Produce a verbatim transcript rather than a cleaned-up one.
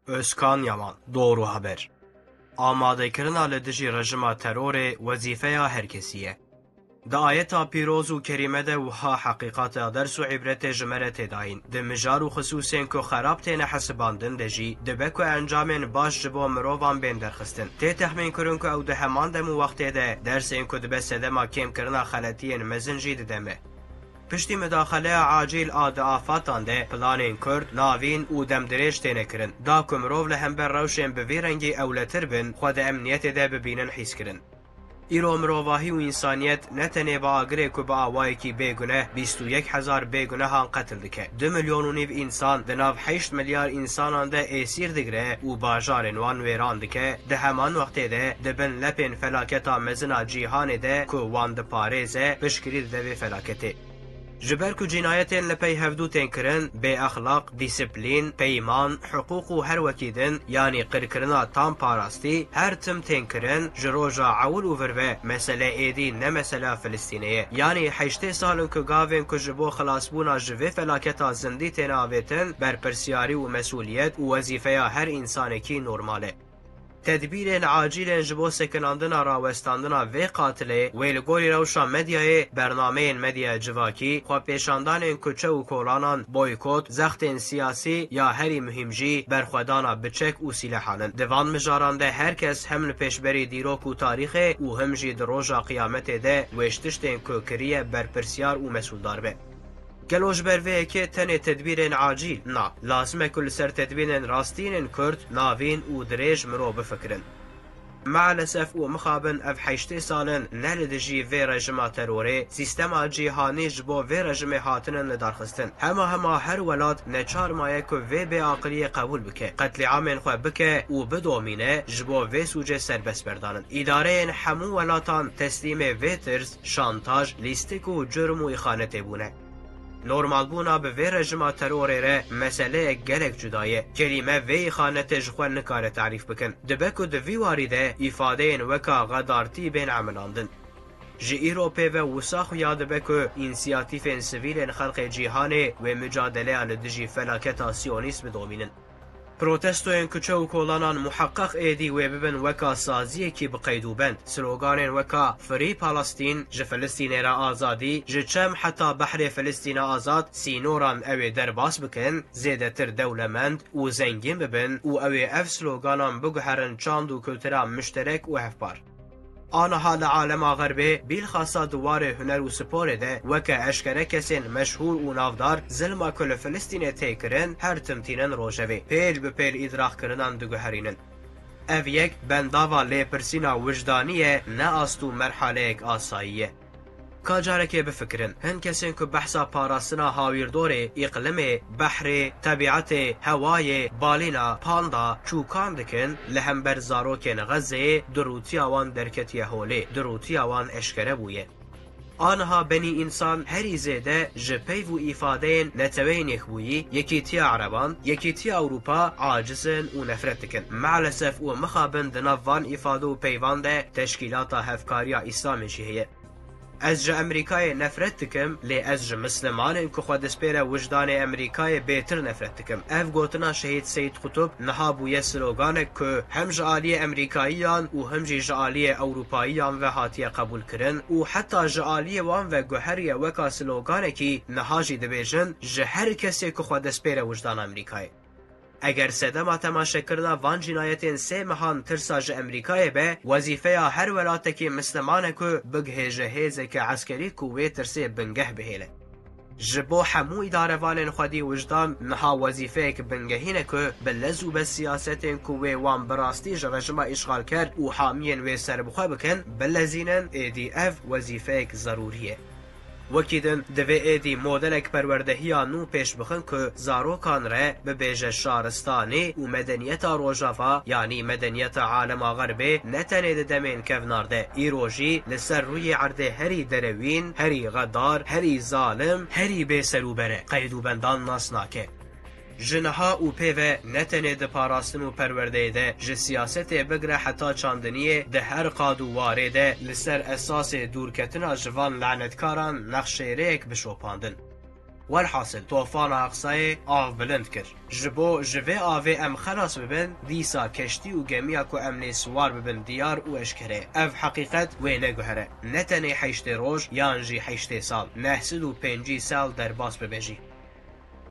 Özkan Yaman, Doğru Haber. Amadekirina li dijî rejima terorê wezîfeya her kesî ye. Di ayeta pîroz û kerîme de wiha heqîqata ders û îbretê ji me re tê dayîn. Di mijar û xisûsên ku xerab têne hesibandin de jî dibe ku encamên baş ji bo mirovan bên derxistin. Tê texmînkirin ku ew di heman dem û wextê de dersên ku dibe sedema kêmkirina xeletiyên mezin jî dide me. Piştî mudaxeleya acîl a di afatan de planên kurt, navîn û demdirêj têne kirin, da ku mirov li hember rewşên bi vî rengî ewletir bin, xwe di emniyetê de bibînin hîskirin. Îro mirovahî û însaniyet ne tenê bi agirê ku bi awayekî bêguneh bîst û yek hezar bêgunehan qetil dike, du milyon û nîv însan di nav heşt milyar însanan de êsîr digire û bajarên wan wêran dike, di heman wextê de di bin lepên felaketa mezin a cîhanê de ku wan diparêze, piştgirî dide vê felaketê. Ji ber ku cînayetên li pey hevdû tên kirin, bêexlaq, dîsiplîn, peyman, hiqûq û her wekî din, yanî qirkirina tam parastî, her tim tên kirin, ji roja ewil û vir ve mesele êdî ne mesela Filistînê ye. Yanî heştê sal in ku gavên ku ji bo xilasbûna ji vê felaketa zindî têne avêtin, berpirsiyarî û mesûliyet û wezîfeya her însanekî normal e. Tedbîrên acîl ên ji bo sekinandina rawestandina vê qatilê, wê li gorî rewşa medyayê, bernameyên medyaya civakî, xwepêşandanên kuçe û kolanan, boykot, zextên siyasî ya herî muhîm jî berxwedana biçek û sîlehan in. Di van mijaran de her kes hem li pêşberî dîrok û tarîxê û him jî di roja qiyametê de wê ji tiştên ku kiriye berpirsiyar û mesûldar be. Gelo ji ber vê yekê tenê tedbîrên acîl? Na, lazim e ku li ser tedbîrên rastîn ên kurt, navîn û dirêj mirov bifikirin. Maalesef û mixabin ev heştê sal in ne li dijî vê rejima terorê, sîstema cîhanî ji bo vê rejimê hatinin lidarxistin. Hema hema her welat neçar maye ku vê bêaqiliyê qebûl bike, qetlîamên xwe bike û bidomîne, ji bo vê sûcê serbest berdanin. Îdareyên hemû welatan teslîmê vê tirs, şantaj, lîstik û curm û îxanetê bûne. Normalbûna bi vê rejima terorê re meseleyek gelek cuda ye. Kelîme vê îxanetê ji xwe nikare tarîf bikin. Dibe ku di vî warî de îfadeyên weka xedartî bên emilandin. Ji îro pê ve wisa xuya dibe ku însiyatîfên sivîl ên xelkê cîhanê wê micadeleya li dijî felaketa siyonîst bidomînin. Protestoyên kuçe û kolanan muheqeq êdî wê bibin weka saziyekî bi qeyd û bend. Sloganên weka Free Palestine, ji Filistînê re azadî, ji çem heta behrê Filistîne azad, sînoran ew ê derbas bikin, zêdetir dewlemend û zengîn bibin û ew ê ev sloganan biguherin çand û kultura mişterek û hevpar. Aniha li alema Xerbê, bîlxasa di warê huner û sporê de, weke eşkere kesên meşhûr û navdar, zilma ku li Filistînê tê kirin, her tim tînin rojevê. Pêl bi pêl îdiraxkirinan diguherînin. Ev yek bendava lêpirsîna wijdanî ye, ne ast û merhaleyek asayî ye. Ka carekê bifikirin, hin kesên ku behsa parastina hawîrdorê, îqlimê, behrê, tebîetê, hewayê, balîna, panda, çûkan dikin, li hember zarokên Xezeyê dirûtiya wan derketiye holê, dirûtiya wan eşkere bûye. Aniha benî însan herî zêde ji peyv û îfadeyên Neteweyên Yekbûyî, Yekîtiya Ereban, Yekîtiya Ewropa aciz in û nefret dikin. Maalesef û mixabin di nav van îfade û peyvan de Teşkîlata Hevkariya Îslamê jî heye. Ez ji Amerîkayê nefret dikim, lê ez ji Mislimanên ku xwe dispêre wijdanê Amerîkayê bêtir nefret dikim. Ev gotina Şehîd Seyîd Qutub niha bûye sloganek ku hem ji aliyê Amerîkayiyan û hem jî ji aliyê Ewropayiyan ve hatiye qebûlkirin û heta ji aliyê wan ve guheriye weka sloganekî niha jî dibêjin, ji her kesê ku xwe dispêre wijdana Amerîkayê. Eger sedema temaşekirina van cînayetên sê mehan tirsa ji Amerîkayê be, wezîfeya her welatekî Misliman e ku bigihêje hêzeke eskerî ku wê tirsê bingeh bihêle. Ji bo hemû îdarevanên xwedî wijdan niha wezîfeyek bingehîn e ku bi lez û bez siyasetên ku wê wan bi rastî ji rejima îşxalker û hamiyên wê serbixwe bikin, bilezînin, êdî ev wezîfeyek zerûrî ye. Wekî din, divê êdî modelek perwerdehiya nû pêş bixin ku zarokan re bibêje şaristanî û medeniyeta Rojava, yanî medeniyeta alema Xerbê, ne tenê di demên kevnar de, îro jî li ser rûyê erdê herî derewîn, herî xedar, herî zalim, herî bêserûber e, qeyd û bendan nas nake. Ji niha û pê ve ne tenê di parastin û perwerdeyê de, ji siyasetê bigire heta çandiniyê, di her qad û warê de li ser esasê dûrketina ji van lanetkaran nexşêreyek bişopandin. Werhasil, tofana Aqsayê av bilind kir. Ji bo ji vê avê em xelas bibin, dîsa keştî û gemiya ku em lê siwar bibin diyar û eşkere ye. Ev heqîqet wê neguhere. Ne tenê heştê roj, yan jî heştê sal, neh sed û pêncî sal derbas bibe jî.